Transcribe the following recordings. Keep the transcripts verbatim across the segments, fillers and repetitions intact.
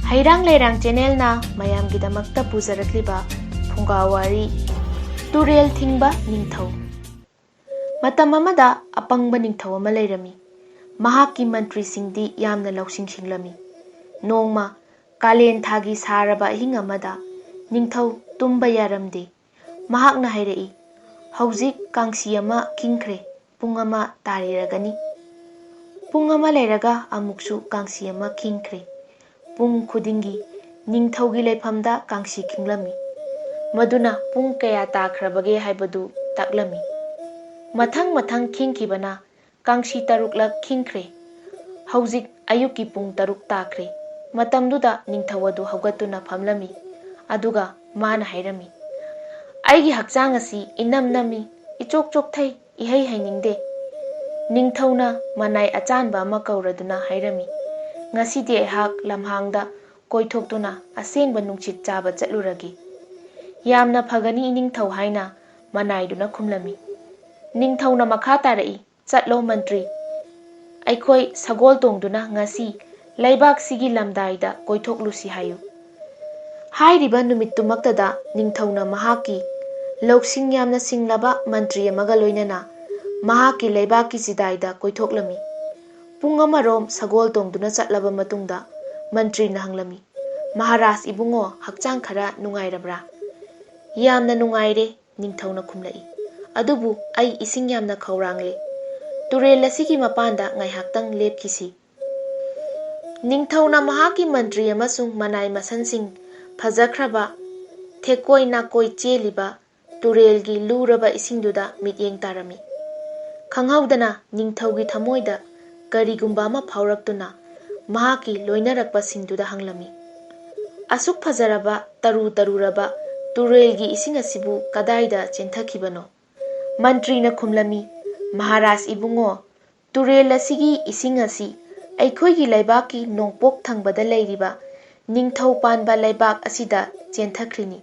ꯍꯩꯔꯥꯡ ꯂꯩꯔꯥꯡ ꯆꯦꯅꯦꯜꯅ ꯃꯌꯥꯝꯒꯤꯗꯃꯛꯇ ꯄꯨꯖꯔꯛꯂꯤꯕ ꯐꯨꯡꯒꯥ ꯋꯥꯔꯤ, ꯇꯨꯔꯦꯜ ꯊꯤꯡꯕ ꯅꯤꯡꯊꯧ꯫ ꯃꯇꯝ ꯑꯃꯗ ꯑꯄꯪꯕ ꯅꯤꯡꯊꯧ ꯑꯃ ꯂꯩꯔꯝꯃꯤ꯫ ꯃꯍꯥꯛꯀꯤ ꯃꯟꯇ꯭ꯔꯤꯁꯤꯡꯗꯤ ꯌꯥꯝꯅ ꯂꯧꯁꯤꯡ ꯁꯤꯡꯂꯝꯃꯤ꯫ ꯅꯣꯡꯃ ꯀꯥꯂꯦꯟ ꯊꯥꯒꯤ ꯁꯥꯔꯕ ꯑꯍꯤꯡ ꯑꯃꯗ ꯅꯤꯡꯊꯧ ꯇꯨꯝꯕ ꯌꯥꯔꯝꯗꯦ꯫ ꯃꯍꯥꯛꯅ ꯍꯥꯏꯔꯛꯏ, "ꯍꯧꯖꯤꯛ ꯀꯥꯡꯁꯤ ꯑꯃ ꯈꯤꯡꯈ꯭ꯔꯦ, ꯄꯨꯡ ꯑꯃ ꯇꯥꯔꯤꯔꯒꯅꯤ꯫" ꯄꯨꯡ ꯑꯃ ꯂꯩꯔꯒ ꯑꯃꯨꯛꯁꯨ ꯀꯥꯡꯁꯤ ꯑꯃ ꯈꯤꯡꯈ꯭ꯔꯦ꯫ ꯄꯨꯡ ꯈꯨꯗꯤꯡꯒꯤ ꯅꯤꯡꯊꯧꯒꯤ ꯂꯩꯐꯝꯗ ꯀꯥꯡꯁꯤ ꯈꯤꯡꯂꯝꯃꯤ꯫ ꯃꯗꯨꯅ ꯄꯨꯡ ꯀꯌꯥ ꯇꯥꯈ꯭ꯔꯕꯒꯦ ꯍꯥꯏꯕꯗꯨ ꯇꯥꯛꯂꯝꯃꯤ꯫ ꯃꯊꯪ ꯃꯊꯪ ꯈꯤꯡꯈꯤꯕꯅ ꯀꯥꯡꯁꯤ ꯇꯔꯨꯛꯂꯛ ꯈꯤꯡꯈ꯭ꯔꯦ꯫ ꯍꯧꯖꯤꯛ ꯑꯌꯨꯛꯀꯤ ꯄꯨꯡ ꯇꯔꯨꯛ ꯇꯥꯈ꯭ꯔꯦ꯫ ꯃꯇꯝꯗꯨꯗ ꯅꯤꯡꯊꯧ ꯑꯗꯨ ꯍꯧꯒꯠꯇꯨꯅ ꯐꯝꯂꯝꯃꯤ꯫ ꯑꯗꯨꯒ ꯃꯥꯅ ꯍꯥꯏꯔꯝꯃꯤ, "ꯑꯩꯒꯤ ꯍꯛꯆꯥꯡ ꯑꯁꯤ ꯏꯅꯝ ꯅꯝꯃꯤ, ꯏꯆꯣꯛ ꯆꯣꯛꯊꯩ, ꯏꯍꯩ ꯍꯩꯅꯤꯡꯗꯦ꯫" ꯅꯤꯡꯊꯧꯅ ꯃꯅꯥꯏ ꯑꯆꯥꯟꯕ ꯑꯃ ꯀꯧꯔꯗꯨꯅ ꯍꯥꯏꯔꯝꯃꯤ, "ꯉꯁꯤꯗꯤ ꯑꯩꯍꯥꯛ ꯂꯝꯍꯥꯡꯗ ꯀꯣꯏꯊꯣꯛꯇꯨꯅ ꯑꯁꯦꯡꯕ ꯅꯨꯡꯁꯤꯠ ꯆꯥꯕ ꯆꯠꯂꯨꯔꯒꯦ꯫" "ꯌꯥꯝꯅ ꯐꯒꯅꯤ, ꯏꯅꯤꯡꯊꯧ," ꯍꯥꯏꯅ ꯃꯅꯥꯏꯗꯨꯅ ꯈꯨꯝꯂꯝꯃꯤ꯫ ꯅꯤꯡꯊꯧꯅ ꯃꯈꯥ ꯇꯥꯔꯛꯏ, "ꯆꯠꯂꯣ ꯃꯟꯇ꯭ꯔꯤ, ꯑꯩꯈꯣꯏ ꯁꯒꯣꯜ ꯇꯣꯡꯗꯨꯅ ꯉꯁꯤ ꯂꯩꯕꯥꯛꯁꯤꯒꯤ ꯂꯝꯗꯥꯏꯗ ꯀꯣꯏꯊꯣꯛꯂꯨꯁꯤ ꯍꯥꯏꯌꯨ꯫" ꯍꯥꯏꯔꯤꯕ ꯅꯨꯃꯤꯠꯇꯨꯃꯛꯇꯗ ꯅꯤꯡꯊꯧꯅ ꯃꯍꯥꯛꯀꯤ ꯂꯧꯁꯤꯡ ꯌꯥꯝꯅ ꯁꯤꯡꯂꯕ ꯃꯟꯇ꯭ꯔꯤ ꯑꯃꯒ ꯂꯣꯏꯅꯅ ꯃꯍꯥꯛꯀꯤ ꯂꯩꯕꯥꯛꯀꯤ ꯆꯤꯗꯥꯏꯗ ꯀꯣꯏꯊꯣꯛꯂꯝꯃꯤ꯫ ꯄꯨꯡ ꯑꯃꯔꯣꯝ ꯁꯒꯣꯜ ꯇꯣꯡꯗꯨꯅ ꯆꯠꯂꯕ ꯃꯇꯨꯡꯗ ꯃꯟꯇ꯭ꯔꯤꯅ ꯍꯪꯂꯝꯃꯤ, "ꯃꯍꯥꯔꯥꯖ ꯏꯕꯨꯡꯉꯣ, ꯍꯛꯆꯥꯡ ꯈꯔ ꯅꯨꯡꯉꯥꯏꯔꯕ꯭ꯔꯥ?" "ꯌꯥꯝꯅ ꯅꯨꯡꯉꯥꯏꯔꯦ," ꯅꯤꯡꯊꯧꯅ ꯈꯨꯝꯂꯛꯏ꯫ "ꯑꯗꯨꯕꯨ ꯑꯩ ꯏꯁꯤꯡ ꯌꯥꯝꯅ ꯈꯧꯔꯥꯡꯂꯦ꯫ ꯇꯨꯔꯦꯜ ꯑꯁꯤꯒꯤ ꯃꯄꯥꯟꯗ ꯉꯥꯏꯍꯥꯛꯇꯪ ꯂꯦꯞꯈꯤꯁꯤ꯫" ꯅꯤꯡꯊꯧꯅ ꯃꯍꯥꯛꯀꯤ ꯃꯟꯇ꯭ꯔꯤ ꯑꯃꯁꯨꯡ ꯃꯅꯥꯏ ꯃꯁꯟꯁꯤꯡ ꯐꯖꯈ꯭ꯔꯕ ꯊꯦꯛꯀꯣꯏ ꯅꯥꯀꯣꯏ ꯆꯦꯜꯂꯤꯕ ꯇꯨꯔꯦꯜꯒꯤ ꯂꯨꯔꯕ ꯏꯁꯤꯡꯗꯨꯗ ꯃꯤꯠꯌꯦꯡ ꯇꯥꯔꯝꯃꯤ꯫ ꯈꯪꯍꯧꯗꯅ ꯅꯤꯡꯊꯧꯒꯤ ꯊꯃꯣꯏꯗ ꯀꯔꯤꯒꯨꯝꯕ ꯑꯃ ꯐꯥꯎꯔꯛꯇꯨꯅ ꯃꯍꯥꯛꯀꯤ ꯂꯣꯏꯅꯔꯛꯄꯁꯤꯡꯗꯨꯗ ꯍꯪꯂꯝꯃꯤ, "ꯑꯁꯨꯛ ꯐꯖꯔꯕ ꯇꯔꯨ ꯇꯔꯨꯔꯕ ꯇꯨꯔꯦꯜꯒꯤ ꯏꯁꯤꯡ ꯑꯁꯤꯕꯨ ꯀꯗꯥꯏꯗ ꯆꯦꯟꯊꯈꯤꯕꯅꯣ?" ꯃꯟꯇ꯭ꯔꯤꯅ ꯈꯨꯝꯂꯝꯃꯤ, "ꯃꯍꯥꯔꯥꯖ ꯏꯕꯨꯡꯉꯣ, ꯇꯨꯔꯦꯜ ꯑꯁꯤꯒꯤ ꯏꯁꯤꯡ ꯑꯁꯤ ꯑꯩꯈꯣꯏꯒꯤ ꯂꯩꯕꯥꯛꯀꯤ ꯅꯣꯡꯄꯣꯛ ꯊꯪꯕꯗ ꯂꯩꯔꯤꯕ ꯅꯤꯡꯊꯧ ꯄꯥꯟꯕ ꯂꯩꯕꯥꯛ ꯑꯁꯤꯗ ꯆꯦꯟꯊꯈ꯭ꯔꯤꯅꯤ꯫"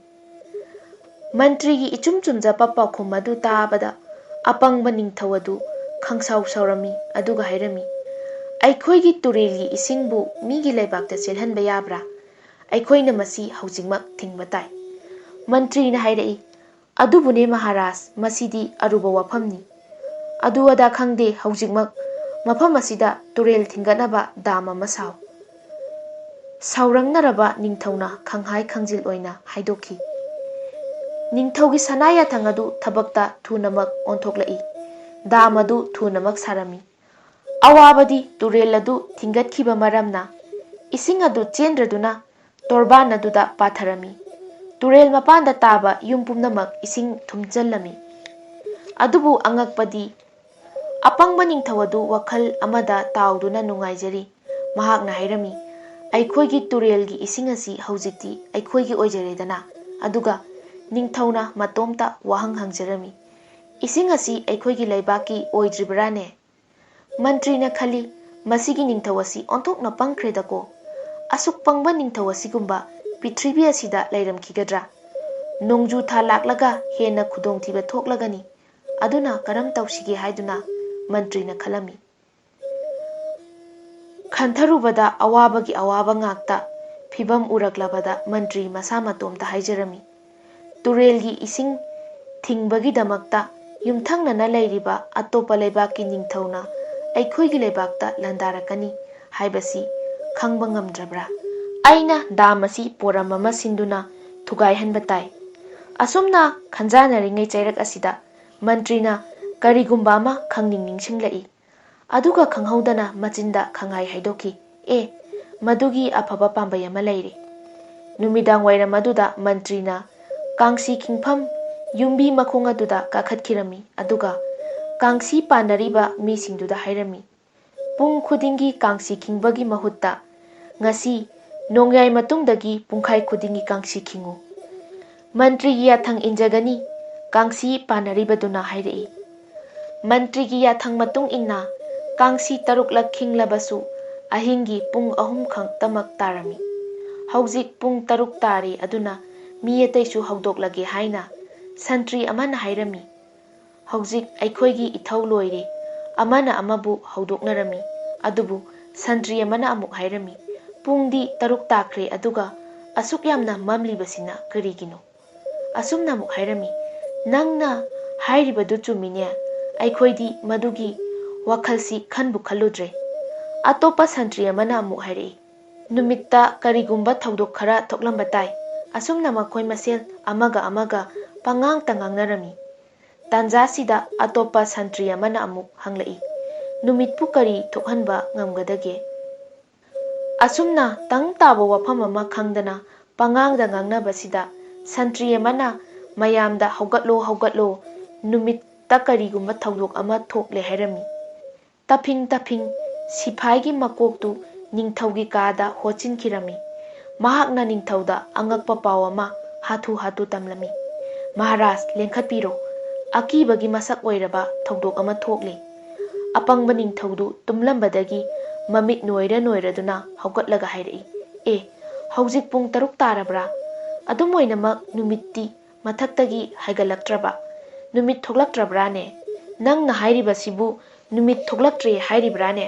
ꯃꯟꯇ꯭ꯔꯤꯒꯤ ꯏꯆꯨꯝ ꯆꯨꯝꯖꯕ ꯄꯥꯎꯈꯨꯝ ꯑꯗꯨ ꯇꯥꯕꯗ ꯑꯄꯪꯕ ꯅꯤꯡꯊꯧ ꯑꯗꯨ ꯈꯪꯁꯥꯎ ꯁꯥꯎꯔꯝꯃꯤ, ꯑꯗꯨꯒ ꯍꯥꯏꯔꯝꯃꯤ, "ꯑꯩꯈꯣꯏꯒꯤ ꯇꯨꯔꯦꯜꯒꯤ ꯏꯁꯤꯡꯕꯨ ꯃꯤꯒꯤ ꯂꯩꯕꯥꯛꯇ ꯆꯦꯜꯍꯟꯕ ꯌꯥꯕ꯭ꯔꯥ? ꯑꯩꯈꯣꯏꯅ ꯃꯁꯤ ꯍꯧꯖꯤꯛꯃꯛ ꯊꯤꯡꯕ ꯇꯥꯏ꯫ ꯃꯟꯇ꯭ꯔꯤꯅ ꯍꯥꯏꯔꯛꯏ, "ꯑꯗꯨꯕꯨꯅꯦ ꯃꯍꯥꯔꯥꯖ, ꯃꯁꯤꯗꯤ ꯑꯔꯨꯕ ꯋꯥꯐꯝꯅꯤ꯫ ꯑꯗꯨ ꯑꯗꯥ ꯈꯪꯗꯦ, ꯍꯧꯖꯤꯛꯃꯛ ꯃꯐꯝ ꯑꯁꯤꯗ ꯇꯨꯔꯦꯜ ꯊꯤꯡꯒꯠꯅꯕ ꯗꯥꯝ ꯑꯃ ꯁꯥꯎ꯫" ꯁꯥꯎꯔꯪꯅꯔꯕ ꯅꯤꯡꯊꯧꯅ ꯈꯪꯍꯥꯏ ꯈꯪꯖꯤꯜ ꯑꯣꯏꯅ ꯍꯥꯏꯗꯣꯛꯈꯤ꯫ ꯅꯤꯡꯊꯧꯒꯤ ꯁꯅꯥ ꯌꯥꯊꯪ ꯑꯗꯨ ꯊꯕꯛꯇ ꯊꯨꯅꯃꯛ ꯑꯣꯟꯊꯣꯛꯂꯛꯏ꯫ ꯗꯥꯝ ꯑꯗꯨ ꯊꯨꯅꯃꯛ ꯁꯥꯔꯝꯃꯤ꯫ ꯑꯋꯥꯕꯗꯤ ꯇꯨꯔꯦꯜ ꯑꯗꯨ ꯊꯤꯡꯒꯠꯈꯤꯕ ꯃꯔꯝꯅ ꯏꯁꯤꯡ ꯑꯗꯨ ꯆꯦꯟꯗ꯭ꯔꯗꯨꯅ ꯇꯣꯔꯕꯥꯟ ꯑꯗꯨꯗ ꯄꯥꯊꯔꯝꯃꯤ꯫ ꯇꯨꯔꯦꯜ ꯃꯄꯥꯟꯗ ꯇꯥꯕ ꯌꯨꯝ ꯄꯨꯝꯅꯃꯛ ꯏꯁꯤꯡ ꯊꯨꯝꯖꯤꯜꯂꯝꯃꯤ꯫ ꯑꯗꯨꯕꯨ ꯑꯉꯛꯄꯗꯤ, ꯑꯄꯪꯕ ꯅꯤꯡꯊꯧ ꯑꯗꯨ ꯋꯥꯈꯜ ꯑꯃꯗ ꯇꯥꯎꯗꯨꯅ ꯅꯨꯡꯉꯥꯏꯖꯔꯤ꯫ ꯃꯍꯥꯛꯅ ꯍꯥꯏꯔꯝꯃꯤ, "ꯑꯩꯈꯣꯏꯒꯤ ꯇꯨꯔꯦꯜꯒꯤ ꯏꯁꯤꯡ ꯑꯁꯤ ꯍꯧꯖꯤꯛꯇꯤ ꯑꯩꯈꯣꯏꯒꯤ ꯑꯣꯏꯖꯔꯦꯗꯅ?" ꯑꯗꯨꯒ ꯅꯤꯡꯊꯧꯅ ꯃꯇꯣꯝꯇ ꯋꯥꯍꯪ ꯍꯪꯖꯔꯝꯃꯤ, "ꯏꯁꯤꯡ ꯑꯁꯤ ꯑꯩꯈꯣꯏꯒꯤ ꯂꯩꯕꯥꯛꯀꯤ ꯑꯣꯏꯗ꯭ꯔꯤꯕ꯭ꯔꯥꯅꯦ?" ꯃꯟꯇ꯭ꯔꯤꯅ ꯈꯜꯂꯤ, "ꯃꯁꯤꯒꯤ ꯅꯤꯡꯊꯧ ꯑꯁꯤ ꯑꯣꯟꯊꯣꯛꯅ ꯄꯪꯈ꯭ꯔꯦꯗꯀꯣ꯫ ꯑꯁꯨꯛ ꯄꯪꯕ ꯅꯤꯡꯊꯧ ꯑꯁꯤꯒꯨꯝꯕ ꯄ꯭ꯔꯤꯊꯤꯕꯤ ꯑꯁꯤꯗ ꯂꯩꯔꯝꯈꯤꯒꯗ꯭ꯔꯥ? ꯅꯣꯡꯖꯨ ꯊꯥ ꯂꯥꯛꯂꯒ ꯍꯦꯟꯅ ꯈꯨꯗꯣꯡꯊꯤꯕ ꯊꯣꯛꯂꯒꯅꯤ꯫ ꯑꯗꯨꯅ ꯀꯔꯝ ꯇꯧꯁꯤꯒꯦ?" ꯍꯥꯏꯗꯨꯅ ꯃꯟꯇ꯭ꯔꯤꯅ ꯈꯜꯂꯝꯃꯤ꯫ ꯈꯟꯊꯔꯨꯕꯗ ꯑꯋꯥꯕꯒꯤ ꯑꯋꯥꯕ ꯉꯥꯛꯇ ꯐꯤꯕꯝ ꯎꯔꯛꯂꯕꯗ ꯃꯟꯇ꯭ꯔꯤ ꯃꯁꯥ ꯃꯇꯣꯝꯇ ꯍꯥꯏꯖꯔꯝꯃꯤ, "ꯇꯨꯔꯦꯜꯒꯤ ꯏꯁꯤꯡ ꯊꯤꯡꯕꯒꯤꯗꯃꯛꯇ ꯌꯨꯝꯊꯪꯅꯅ ꯂꯩꯔꯤꯕ ꯑꯇꯣꯞꯄ ꯂꯩꯕꯥꯛꯀꯤ ꯅꯤꯡꯊꯧꯅ ꯑꯩꯈꯣꯏꯒꯤ ꯂꯩꯕꯥꯛꯇ ꯂꯥꯟꯗꯥꯔꯛꯀꯅꯤ ꯍꯥꯏꯕꯁꯤ ꯈꯪꯕ ꯉꯝꯗ꯭ꯔꯕ꯭ꯔꯥ? ꯑꯩꯅ ꯗꯥꯝ ꯑꯁꯤ ꯄꯣꯔꯝ ꯑꯃ ꯁꯤꯟꯗꯨꯅ ꯊꯨꯒꯥꯏꯍꯟꯕ ꯇꯥꯏ꯫" ꯑꯁꯨꯝꯅ ꯈꯟꯖꯥꯟꯅꯔꯤꯉꯩ ꯆꯩꯔꯛ ꯑꯁꯤꯗ ꯃꯟꯇ꯭ꯔꯤꯅ ꯀꯔꯤꯒꯨꯝꯕ ꯑꯃ ꯈꯪꯅꯤꯡ ꯅꯤꯡꯁꯤꯡꯂꯛꯏ꯫ ꯑꯗꯨꯒ ꯈꯪꯍꯧꯗꯅ ꯃꯆꯤꯟꯗ ꯈꯪꯍꯥꯏ ꯍꯥꯏꯗꯣꯛꯈꯤ, "ꯑꯦ, ꯃꯗꯨꯒꯤ ꯑꯐꯕ ꯄꯥꯝꯕꯩ ꯑꯃ ꯂꯩꯔꯦ꯫" ꯅꯨꯃꯤꯗꯥꯡ ꯋꯥꯏꯔꯝ ꯑꯗꯨꯗ ꯃꯟꯇ꯭ꯔꯤꯅ ꯀꯥꯡꯁꯤ ꯈꯤꯡꯐꯝ ꯌꯨꯝꯕꯤ ꯃꯈꯣꯡ ꯑꯗꯨꯗ ꯀꯥꯈꯠꯈꯤꯔꯝꯃꯤ, ꯑꯗꯨꯒ ꯀꯥꯡꯁꯤ ꯄꯥꯟꯅꯔꯤꯕ ꯃꯤꯁꯤꯡꯗꯨꯗ ꯍꯥꯏꯔꯝꯃꯤ, "ꯄꯨꯡ ꯈꯨꯗꯤꯡꯒꯤ ꯀꯥꯡꯁꯤ ꯈꯤꯡꯕꯒꯤ ꯃꯍꯨꯠꯇ ꯉꯁꯤ ꯅꯣꯡꯌꯥꯏ ꯃꯇꯨꯡꯗꯒꯤ ꯄꯨꯡꯈꯥꯏ ꯈꯨꯗꯤꯡꯒꯤ ꯀꯥꯡꯁꯤ ꯈꯤꯡꯉꯨ꯫" "ꯃꯟꯇ꯭ꯔꯤꯒꯤ ꯌꯥꯊꯪ ꯏꯟꯖꯒꯅꯤ," ꯀꯥꯡꯁꯤ ꯄꯥꯟꯅꯔꯤꯕꯗꯨꯅ ꯍꯥꯏꯔꯛꯏ꯫ ꯃꯟꯇ꯭ꯔꯤꯒꯤ ꯌꯥꯊꯪ ꯃꯇꯨꯡ ꯏꯟꯅ ꯀꯥꯡꯁꯤ ꯇꯔꯨꯛꯂꯛ ꯈꯤꯡꯂꯕꯁꯨ ꯑꯍꯤꯡꯒꯤ ꯄꯨꯡ ꯑꯍꯨꯝ ꯈꯛꯇꯃꯛ ꯇꯥꯔꯝꯃꯤ꯫ "ꯍꯧꯖꯤꯛ ꯄꯨꯡ ꯇꯔꯨꯛ ꯇꯥꯔꯦ, ꯑꯗꯨꯅ ꯃꯤ ꯑꯇꯩꯁꯨ ꯍꯧꯗꯣꯛꯂꯒꯦ" ꯍꯥꯏꯅ ꯁꯟꯇ꯭ꯔꯤ ꯑꯃꯅ ꯍꯥꯏꯔꯝꯃꯤ꯫ ꯍꯧꯖꯤꯛ ꯑꯩꯈꯣꯏꯒꯤ ꯏꯊꯧ ꯂꯣꯏꯔꯦ꯫ ꯑꯃꯅ ꯑꯃꯕꯨ ꯍꯧꯗꯣꯛꯅꯔꯝꯃꯤ꯫ ꯑꯗꯨꯕꯨ ꯁꯟꯇ꯭ꯔꯤ ꯑꯃꯅ ꯑꯃꯨꯛ ꯍꯥꯏꯔꯝꯃꯤ, "ꯄꯨꯡꯗꯤ ꯇꯔꯨꯛ ꯇꯥꯈ꯭ꯔꯦ, ꯑꯗꯨꯒ ꯑꯁꯨꯛ ꯌꯥꯝꯅ ꯃꯝꯂꯤꯕꯁꯤꯅ ꯀꯔꯤꯒꯤꯅꯣ?" ꯑꯁꯨꯝꯅ ꯑꯃꯨꯛ ꯍꯥꯏꯔꯝꯃꯤ, "ꯅꯪꯅ ꯍꯥꯏꯔꯤꯕꯗꯨ ꯆꯨꯝꯃꯤꯅꯦ, ꯑꯩꯈꯣꯏꯗꯤ ꯃꯗꯨꯒꯤ ꯋꯥꯈꯜꯁꯤ ꯈꯟꯕꯨ ꯈꯜꯂꯨꯗ꯭ꯔꯦ꯫" ꯑꯇꯣꯞꯄ ꯁꯟꯇ꯭ꯔꯤ ꯑꯃꯅ ꯑꯃꯨꯛ ꯍꯥꯏꯔꯛꯏ, "ꯅꯨꯃꯤꯠꯇ ꯀꯔꯤꯒꯨꯝꯕ ꯊꯧꯗꯣꯛ ꯈꯔ ꯊꯣꯛꯂꯝꯕ ꯇꯥꯏ꯫" ꯑꯁꯨꯝꯅ ꯃꯈꯣꯏ ꯃꯁꯦꯜ ꯑꯃꯒ ꯑꯃꯒ ꯄꯉꯥꯡꯇ ꯉꯥꯡꯅꯔꯝꯃꯤ꯫ ꯇꯥꯟꯖꯥꯁꯤꯗ ꯑꯇꯣꯞꯄ ꯁꯟꯇ꯭ꯔꯤ ꯑꯃꯅ ꯑꯃꯨꯛ ꯍꯪꯂꯛꯏ, "ꯅꯨꯃꯤꯠꯄꯨ ꯀꯔꯤ ꯊꯣꯛꯍꯟꯕ ꯉꯝꯒꯗꯒꯦ?" ꯑꯁꯨꯝꯅ ꯇꯪ ꯇꯥꯕ ꯋꯥꯐꯝ ꯑꯃ ꯈꯪꯗꯅ ꯄꯉꯥꯡꯗ ꯉꯥꯡꯅꯕꯁꯤꯗ ꯁꯟꯇ꯭ꯔꯤ ꯑꯃꯅ ꯃꯌꯥꯝꯗ, "ꯍꯧꯒꯠꯂꯣ, ꯍꯧꯒꯠꯂꯣ, ꯅꯨꯃꯤꯠꯇ ꯀꯔꯤꯒꯨꯝꯕ ꯊꯧꯗꯣꯛ ꯑꯃ ꯊꯣꯛꯂꯦ" ꯍꯥꯏꯔꯝꯃꯤ꯫ ꯇꯞꯐꯤꯡ ꯇꯞꯐꯤꯡ ꯁꯤꯐꯥꯏꯒꯤ ꯃꯀꯣꯛꯇꯨ ꯅꯤꯡꯊꯧꯒꯤ ꯀꯥꯗ ꯍꯣꯠꯆꯤꯟꯈꯤꯔꯝꯃꯤ꯫ ꯃꯍꯥꯛꯅ ꯅꯤꯡꯊꯧꯗ ꯑꯉꯛꯄ ꯄꯥꯎ ꯑꯃ ꯍꯥꯊꯨ ꯍꯥꯊꯨ ꯇꯝꯂꯝꯃꯤ, "ꯃꯍꯥꯔꯥꯖ, ꯂꯦꯡꯈꯠꯄꯤꯔꯣ꯫ ꯑꯀꯤꯕꯒꯤ ꯃꯁꯛ ꯑꯣꯏꯔꯕ ꯊꯧꯗꯣꯛ ꯑꯃ ꯊꯣꯛꯂꯦ꯫" ꯑꯄꯪꯕ ꯅꯤꯡꯊꯧꯗꯨ ꯇꯨꯝꯂꯝꯕꯗꯒꯤ ꯃꯃꯤꯠ ꯅꯣꯏꯔ ꯅꯣꯏꯔꯗꯨꯅ ꯍꯧꯒꯠꯂꯒ ꯍꯥꯏꯔꯛꯏ, "ꯑꯦ, ꯍꯧꯖꯤꯛ ꯄꯨꯡ ꯇꯔꯨꯛ ꯇꯥꯔꯕ꯭ꯔꯥ? ꯑꯗꯨꯝ ꯑꯣꯏꯅꯃꯛ ꯅꯨꯃꯤꯠꯇꯤ ꯃꯊꯛꯇꯒꯤ ꯍꯥꯏꯒꯠꯂꯛꯇ꯭ꯔꯕ? ꯅꯨꯃꯤꯠ ꯊꯣꯛꯂꯛꯇ꯭ꯔꯕ꯭ꯔꯥꯅꯦ? ꯅꯪꯅ ꯍꯥꯏꯔꯤꯕꯁꯤꯕꯨ ꯅꯨꯃꯤꯠ ꯊꯣꯛꯂꯛꯇ꯭ꯔꯦ ꯍꯥꯏꯔꯤꯕ꯭ꯔꯥꯅꯦ?"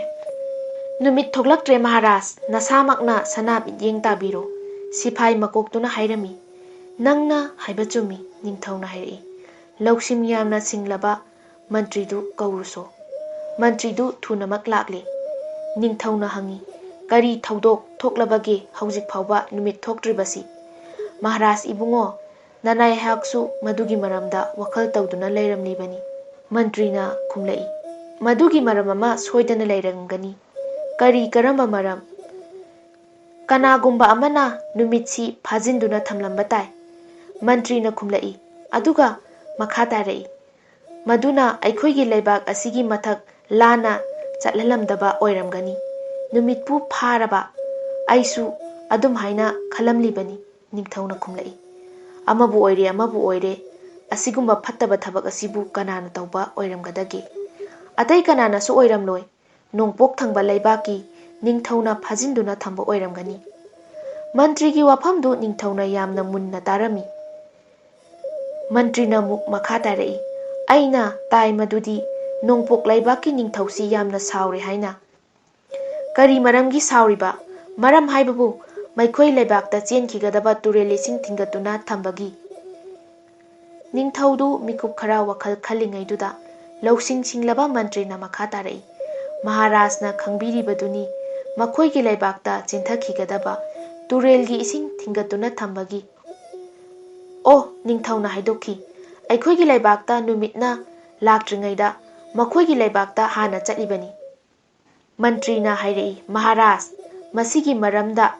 "ꯅꯨꯃꯤꯠ ꯊꯣꯛꯂꯛꯇ꯭ꯔꯦ ꯃꯍꯥꯔꯥꯖ, ꯅꯁꯥꯃꯛꯅ ꯁꯅꯥ ꯃꯤꯠꯌꯦꯡ ꯇꯥꯕꯤꯔꯣ꯫" ꯁꯤꯐꯥꯏ ꯃꯀꯣꯛꯇꯨꯅ ꯍꯥꯏꯔꯝꯃꯤ꯫ "ꯅꯪꯅ ꯍꯥꯏꯕ ꯆꯨꯝꯃꯤ," ꯅꯤꯡꯊꯧꯅ ꯍꯥꯏꯔꯛꯏ꯫ "ꯂꯧꯁꯤꯡ ꯌꯥꯝꯅ ꯁꯤꯡꯂꯕ ꯃꯟꯇ꯭ꯔꯤꯗꯨ ꯀꯧꯔꯨꯁꯣ꯫" ꯃꯟꯇ꯭ꯔꯤꯗꯨ ꯊꯨꯅꯃꯛ ꯂꯥꯛꯂꯦ꯫ ꯅꯤꯡꯊꯧꯅ ꯍꯪꯉꯤ, "ꯀꯔꯤ ꯊꯧꯗꯣꯛ ꯊꯣꯛꯂꯕꯒꯦ ꯍꯧꯖꯤꯛ ꯐꯥꯎꯕ ꯅꯨꯃꯤꯠ ꯊꯣꯛꯇ꯭ꯔꯤꯕꯁꯤ?" "ꯃꯍꯥꯔꯥꯖ ꯏꯕꯨꯡꯉꯣ, ꯅꯅꯥꯏꯍꯥꯛꯁꯨ ꯃꯗꯨꯒꯤ ꯃꯔꯝꯗ ꯋꯥꯈꯜ ꯇꯧꯗꯨꯅ ꯂꯩꯔꯝꯂꯤꯕꯅꯤ꯫" ꯃꯟꯇ꯭ꯔꯤꯅ ꯈꯨꯝꯂꯛꯏ, "ꯃꯗꯨꯒꯤ ꯃꯔꯝ ꯑꯃ ꯁꯣꯏꯗꯅ ꯂꯩꯔꯝꯒꯅꯤ꯫" "ꯀꯔꯤ, ꯀꯔꯝꯕ ꯃꯔꯝ?" "ꯀꯅꯥꯒꯨꯝꯕ ꯑꯃꯅ ꯅꯨꯃꯤꯠꯁꯤ ꯐꯥꯖꯤꯟꯗꯨꯅ ꯊꯝꯂꯝꯕ ꯇꯥꯏ꯫" ꯃꯟꯇ꯭ꯔꯤꯅ ꯈꯨꯝꯂꯛꯏ, ꯑꯗꯨꯒ ꯃꯈꯥ ꯇꯥꯔꯛꯏ, "ꯃꯗꯨꯅ ꯑꯩꯈꯣꯏꯒꯤ ꯂꯩꯕꯥꯛ ꯑꯁꯤꯒꯤ ꯃꯊꯛ ꯂꯥꯟꯅ ꯆꯠꯍꯜꯂꯝꯗꯕ ꯑꯣꯏꯔꯝꯒꯅꯤ꯫ ꯅꯨꯃꯤꯠꯄꯨ ꯐꯥꯔꯕ ꯑꯩꯁꯨ ꯑꯗꯨꯝ ꯍꯥꯏꯅ ꯈꯜꯂꯝꯂꯤꯕꯅꯤ꯫" ꯅꯤꯡꯊꯧꯅ ꯈꯨꯝꯂꯛꯏ, "ꯑꯃꯕꯨ ꯑꯣꯏꯔꯦ, ꯑꯃꯕꯨ ꯑꯣꯏꯔꯦ, ꯑꯁꯤꯒꯨꯝꯕ ꯐꯠꯇꯕ ꯊꯕꯛ ꯑꯁꯤꯕꯨ ꯀꯅꯥꯅ ꯇꯧꯕ ꯑꯣꯏꯔꯝꯒꯗꯒꯦ? ꯑꯇꯩ ꯀꯅꯥꯅꯁꯨ ꯑꯣꯏꯔꯝꯂꯣꯏ꯫ ꯅꯣꯡꯄꯣꯛ ꯊꯪꯕ ꯂꯩꯕꯥꯛꯀꯤ ꯅꯤꯡꯊꯧꯅ ꯐꯥꯖꯤꯟꯗꯨꯅ ꯊꯝꯕ ꯑꯣꯏꯔꯝꯒꯅꯤ꯫" ꯃꯟꯇ꯭ꯔꯤꯒꯤ ꯋꯥꯐꯝꯗꯨ ꯅꯤꯡꯊꯧꯅ ꯌꯥꯝꯅ ꯃꯨꯟꯅ ꯇꯥꯔꯝꯃꯤ꯫ ꯃꯟꯇ꯭ꯔꯤꯅ ꯑꯃꯨꯛ ꯃꯈꯥ ꯇꯥꯔꯛꯏ, "ꯑꯩꯅ ꯇꯥꯏ ꯃꯗꯨꯗꯤ ꯅꯣꯡꯄꯣꯛ ꯂꯩꯕꯥꯛꯀꯤ ꯅꯤꯡꯊꯧꯁꯤ ꯌꯥꯝꯅ ꯁꯥꯎꯔꯦ ꯍꯥꯏꯅ꯫" "ꯀꯔꯤ ꯃꯔꯝꯒꯤ ꯁꯥꯎꯔꯤꯕ? ꯃꯔꯝ ꯍꯥꯏꯕꯕꯨ ꯃꯈꯣꯏ ꯂꯩꯕꯥꯛꯇ ꯆꯦꯟꯈꯤꯒꯗꯕ ꯇꯨꯔꯦꯜ ꯏꯁꯤꯡ ꯊꯤꯡꯒꯠꯇꯨꯅ ꯊꯝꯕꯒꯤ꯫ ꯅꯤꯡꯊꯧꯗꯨ ꯃꯤꯀꯨꯞ ꯈꯔ ꯋꯥꯈꯜ ꯈꯜꯂꯤꯉꯩꯗꯨꯗ ꯂꯧꯁꯤꯡ ꯁꯤꯡꯂꯕ ꯃꯟꯇ꯭ꯔꯤꯅ ꯃꯈꯥ ꯇꯥꯔꯛꯏ, "ꯃꯍꯥꯔꯥꯖꯅ ꯈꯪꯕꯤꯔꯤꯕꯗꯨꯅꯤ, ꯃꯈꯣꯏꯒꯤ ꯂꯩꯕꯥꯛꯇ ꯆꯦꯟꯊꯈꯤꯒꯗꯕ ꯇꯨꯔꯦꯜꯒꯤ ꯏꯁꯤꯡ ꯊꯤꯡꯒꯠꯇꯨꯅ ꯊꯝꯕꯒꯤ꯫ ꯑꯣ, ꯅꯤꯡꯊꯧꯅ ꯍꯥꯏꯗꯣꯛꯈꯤ, ꯑꯩꯈꯣꯏꯒꯤ ꯂꯩꯕꯥꯛꯇ ꯅꯨꯃꯤꯠꯅ ꯂꯥꯛꯇ꯭ꯔꯤꯉꯩꯗ ꯃꯈꯣꯏꯒꯤ ꯂꯩꯕꯥꯛꯇ ꯍꯥꯟꯅ ꯆꯠꯂꯤꯕꯅꯤ"꯫ ꯃꯟꯇ꯭ꯔꯤꯅ ꯍꯥꯏꯔꯛꯏ, "ꯃꯍꯥꯔꯥꯖ, ꯃꯁꯤꯒꯤ ꯃꯔꯝꯗ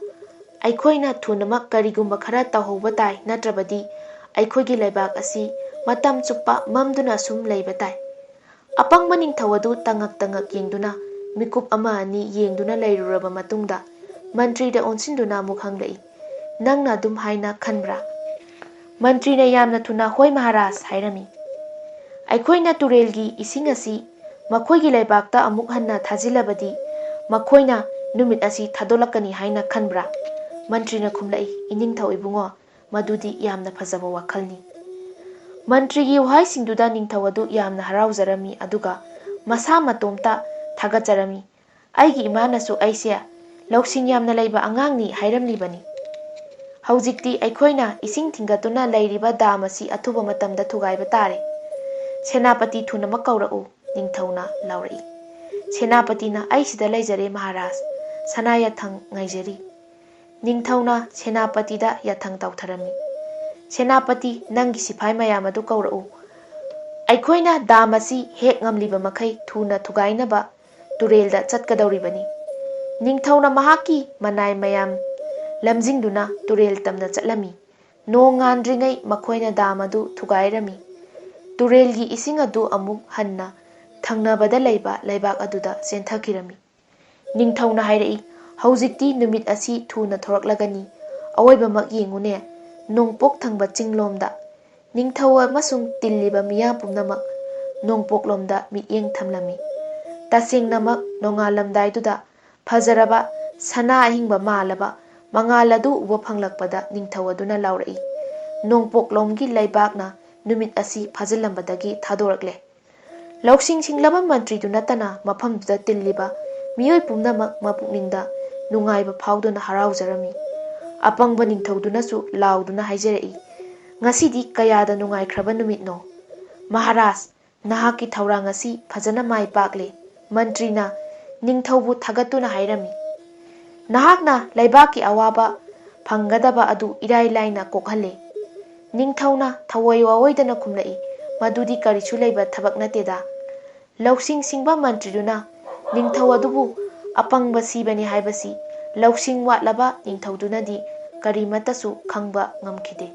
ꯑꯩꯈꯣꯏꯅ ꯊꯨꯅꯃꯛ ꯀꯔꯤꯒꯨꯝꯕ ꯈꯔ ꯇꯧꯍꯧꯕ ꯇꯥꯏ, ꯅꯠꯇ꯭ꯔꯕꯗꯤ ꯑꯩꯈꯣꯏꯒꯤ ꯂꯩꯕꯥꯛ ꯑꯁꯤ ꯃꯇꯝ ꯆꯨꯞꯄ ꯃꯝꯗꯨꯅ ꯁꯨꯝ ꯂꯩꯕ ꯇꯥꯏ"꯫ ꯑꯄꯪꯕ ꯅꯤꯡꯊꯧ ꯑꯗꯨ ꯇꯉꯛ ꯇꯉꯛ ꯌꯦꯡꯗꯨꯅ ꯃꯤꯀꯨꯞ ꯑꯃ ꯑꯅꯤ ꯌꯦꯡꯗꯨꯅ ꯂꯩꯔꯨꯔꯕ ꯃꯇꯨꯡꯗ ꯃꯟꯇ꯭ꯔꯤꯗ ꯑꯣꯟꯁꯤꯟꯗꯨꯅ ꯑꯃꯨꯛ ꯍꯪꯂꯛꯏ, "ꯅꯪꯅ ꯑꯗꯨꯝ ꯍꯥꯏꯅ ꯈꯟꯕ꯭ꯔꯥ?" ꯃꯟꯇ꯭ꯔꯤꯅ ꯌꯥꯝꯅ ꯊꯨꯅ "ꯍꯣꯏ ꯃꯍꯥꯔꯥꯖ" ꯍꯥꯏꯔꯝꯃꯤ꯫ "ꯑꯩꯈꯣꯏꯅ ꯇꯨꯔꯦꯜꯒꯤ ꯏꯁꯤꯡ ꯑꯁꯤ ꯃꯈꯣꯏꯒꯤ ꯂꯩꯕꯥꯛꯇ ꯑꯃꯨꯛ ꯍꯟꯅ ꯊꯥꯖꯤꯜꯂꯕꯗꯤ ꯃꯈꯣꯏꯅ ꯅꯨꯃꯤꯠ ꯑꯁꯤ ꯊꯥꯗꯣꯛꯂꯛꯀꯅꯤ ꯍꯥꯏꯅ ꯈꯟꯕ꯭ꯔꯥ?" ꯃꯟꯇ꯭ꯔꯤꯅ ꯈꯨꯝꯂꯛꯏ, "ꯏꯅꯤꯡꯊꯧ ꯏꯕꯨꯡꯉꯣ, ꯃꯗꯨꯗꯤ ꯌꯥꯝꯅ ꯐꯖꯕ ꯋꯥꯈꯜꯅꯤ"꯫ ꯃꯟꯇ꯭ꯔꯤꯒꯤ ꯋꯥꯍꯩꯁꯤꯡꯗꯨꯗ ꯅꯤꯡꯊꯧ ꯑꯗꯨ ꯌꯥꯝꯅ ꯍꯔꯥꯎꯖꯔꯝꯃꯤ, ꯑꯗꯨꯒ ꯃꯁꯥ ꯃꯇꯣꯝꯇ ꯊꯥꯒꯠꯆꯔꯝꯃꯤ꯫ "ꯑꯩꯒꯤ ꯏꯃꯥꯅꯁꯨ ꯑꯩꯁꯦ ꯂꯧꯁꯤꯡ ꯌꯥꯝꯅ ꯂꯩꯕ ꯑꯉꯥꯡꯅꯤ ꯍꯥꯏꯔꯝꯂꯤꯕꯅꯤ꯫ ꯍꯧꯖꯤꯛꯇꯤ ꯑꯩꯈꯣꯏꯅ ꯏꯁꯤꯡ ꯊꯤꯡꯒꯠꯇꯨꯅ ꯂꯩꯔꯤꯕ ꯗꯥꯝ ꯑꯁꯤ ꯑꯊꯨꯕ ꯃꯇꯝꯗ ꯊꯨꯒꯥꯏꯕ ꯇꯥꯔꯦ꯫ ꯁꯦꯅꯥꯄꯇꯤ ꯊꯨꯅꯃꯛ ꯀꯧꯔꯛꯎ", ꯅꯤꯡꯊꯧꯅ ꯂꯥꯎꯔꯛꯏ꯫ ꯁꯦꯅꯥꯄꯇꯤꯅ, "ꯑꯩ ꯁꯤꯗ ꯂꯩꯖꯔꯦ ꯃꯍꯥꯔꯥꯖ, ꯁꯅꯥ ꯌꯥꯊꯪ ꯉꯥꯏꯖꯔꯤ"꯫ ꯅꯤꯡꯊꯧꯅ ꯁꯦꯅꯥꯄꯇꯤꯗ ꯌꯥꯊꯪ ꯇꯧꯊꯔꯝꯃꯤ꯫ "ꯁꯦꯅꯥꯄꯇꯤ, ꯅꯪꯒꯤ ꯁꯤꯐꯥꯏ ꯃꯌꯥꯝ ꯑꯗꯨ ꯀꯧꯔꯛꯎ꯫ ꯑꯩꯈꯣꯏꯅ ꯗꯥꯝ ꯑꯁꯤ ꯍꯦꯛ ꯉꯝꯂꯤꯕ ꯃꯈꯩ ꯊꯨꯅ ꯊꯨꯒꯥꯏꯅꯕ ꯇꯨꯔꯦꯜꯗ ꯆꯠꯀꯗꯧꯔꯤꯕꯅꯤ"꯫ ꯅꯤꯡꯊꯧꯅ ꯃꯍꯥꯛꯀꯤ ꯃꯅꯥꯏ ꯃꯌꯥꯝ ꯂꯝꯖꯤꯡꯗꯨꯅ ꯇꯨꯔꯦꯜ ꯇꯝꯅ ꯆꯠꯂꯝꯃꯤ꯫ ꯅꯣꯡ ꯉꯥꯟꯗ꯭ꯔꯤꯉꯩ ꯃꯈꯣꯏꯅ ꯗꯥꯝ ꯑꯗꯨ ꯊꯨꯒꯥꯏꯔꯝꯃꯤ꯫ ꯇꯨꯔꯦꯜꯒꯤ ꯏꯁꯤꯡ ꯑꯗꯨ ꯑꯃꯨꯛ ꯍꯟꯅ ꯊꯪꯅꯕꯗ ꯂꯩꯕ ꯂꯩꯕꯥꯛ ꯑꯗꯨꯗ ꯆꯦꯟꯊꯈꯤꯔꯝꯃꯤ꯫ ꯅꯤꯡꯊꯧꯅ ꯍꯥꯏꯔꯛꯏ, "ꯍꯧꯖꯤꯛꯇꯤ ꯅꯨꯃꯤꯠ ꯑꯁꯤ ꯊꯨꯅ ꯊꯣꯔꯛꯂꯒꯅꯤ꯫ ꯑꯋꯣꯏꯕꯃꯛ ꯌꯦꯡꯉꯨꯅꯦ, ꯅꯣꯡꯄꯣꯛ ꯊꯪꯕ ꯆꯤꯡꯂꯣꯝꯗ"꯫ ꯅꯤꯡꯊꯧ ꯑꯃꯁꯨꯡ ꯇꯤꯜꯂꯤꯕ ꯃꯤꯌꯥꯝ ꯄꯨꯝꯅꯃꯛ ꯅꯣꯡꯄꯣꯛꯂꯣꯝꯗ ꯃꯤꯠꯌꯦꯡ ꯊꯝꯂꯝꯃꯤ꯫ ꯇꯁꯦꯡꯅꯃꯛ ꯅꯣꯡꯉꯥꯜꯂꯝꯗꯥꯏꯗꯨꯗ ꯐꯖꯔꯕ ꯁꯅꯥ ꯑꯍꯤꯡꯕ ꯃꯥꯜꯂꯕ ꯃꯉꯥꯜ ꯑꯗꯨ ꯎꯕ ꯐꯪꯂꯛꯄꯗ ꯅꯤꯡꯊꯧ ꯑꯗꯨꯅ ꯂꯥꯎꯔꯛꯏ, "ꯅꯣꯡꯄꯣꯛꯂꯣꯝꯒꯤ ꯂꯩꯕꯥꯛꯅ ꯅꯨꯃꯤꯠ ꯑꯁꯤ ꯐꯥꯖꯤꯜꯂꯝꯕꯗꯒꯤ ꯊꯥꯗꯣꯔꯛꯂꯦ"꯫ ꯂꯧꯁꯤꯡ ꯁꯤꯡꯂꯕ ꯃꯟꯇ꯭ꯔꯤꯗꯨ ꯅꯠꯇꯅ ꯃꯐꯝꯗꯨꯗ ꯇꯤꯜꯂꯤꯕ ꯃꯤꯑꯣꯏ ꯄꯨꯝꯅꯃꯛ ꯃꯄꯨꯛꯅꯤꯡꯗ ꯅꯨꯡꯉꯥꯏꯕ ꯐꯥꯎꯗꯨꯅ ꯍꯔꯥꯎꯖꯔꯝꯃꯤ꯫ ꯑꯄꯪꯕ ꯅꯤꯡꯊꯧꯗꯨꯅꯁꯨ ꯂꯥꯎꯗꯨꯅ ꯍꯥꯏꯖꯔꯛꯏ, "ꯉꯁꯤꯗꯤ ꯀꯌꯥꯗ ꯅꯨꯡꯉꯥꯏꯈ꯭ꯔꯕ ꯅꯨꯃꯤꯠꯅꯣ! ꯃꯍꯥꯔꯥꯖ, ꯅꯍꯥꯛꯀꯤ ꯊꯧꯔꯥꯡ ꯑꯁꯤ ꯐꯖꯅ ꯃꯥꯏ ꯄꯥꯛꯂꯦ꯫" ꯃꯟꯇ꯭ꯔꯤꯅ ꯅꯤꯡꯊꯧꯕꯨ ꯊꯥꯒꯠꯇꯨꯅ ꯍꯥꯏꯔꯝꯃꯤ, "ꯅꯍꯥꯛꯅ ꯂꯩꯕꯥꯛꯀꯤ ꯑꯋꯥꯕ ꯐꯪꯒꯗꯕ ꯑꯗꯨ ꯏꯔꯥꯏ ꯂꯥꯏꯅ ꯀꯣꯛꯍꯜꯂꯦ꯫" ꯅꯤꯡꯊꯧꯅ ꯊꯑꯣꯏ ꯋꯥꯑꯣꯏꯗꯅ ꯈꯨꯝꯂꯛꯏ, "ꯃꯗꯨꯗꯤ ꯀꯔꯤꯁꯨ ꯂꯩꯕ ꯊꯕꯛ ꯅꯠꯇꯦꯗ꯫" ꯂꯧꯁꯤꯡ ꯁꯤꯡꯕ ꯃꯟꯇ꯭ꯔꯤꯗꯨꯅ ꯅꯤꯡꯊꯧ ꯑꯗꯨꯕꯨ ꯑꯄꯪꯕ ꯁꯤꯕꯅꯤ ꯍꯥꯏꯕꯁꯤ ꯂꯧꯁꯤꯡ ꯋꯥꯠꯂꯕ ꯅꯤꯡꯊꯧꯗꯨꯅꯗꯤ ꯀꯔꯤꯃꯠꯇꯁꯨ ꯈꯪꯕ ꯉꯝꯈꯤꯗꯦ꯫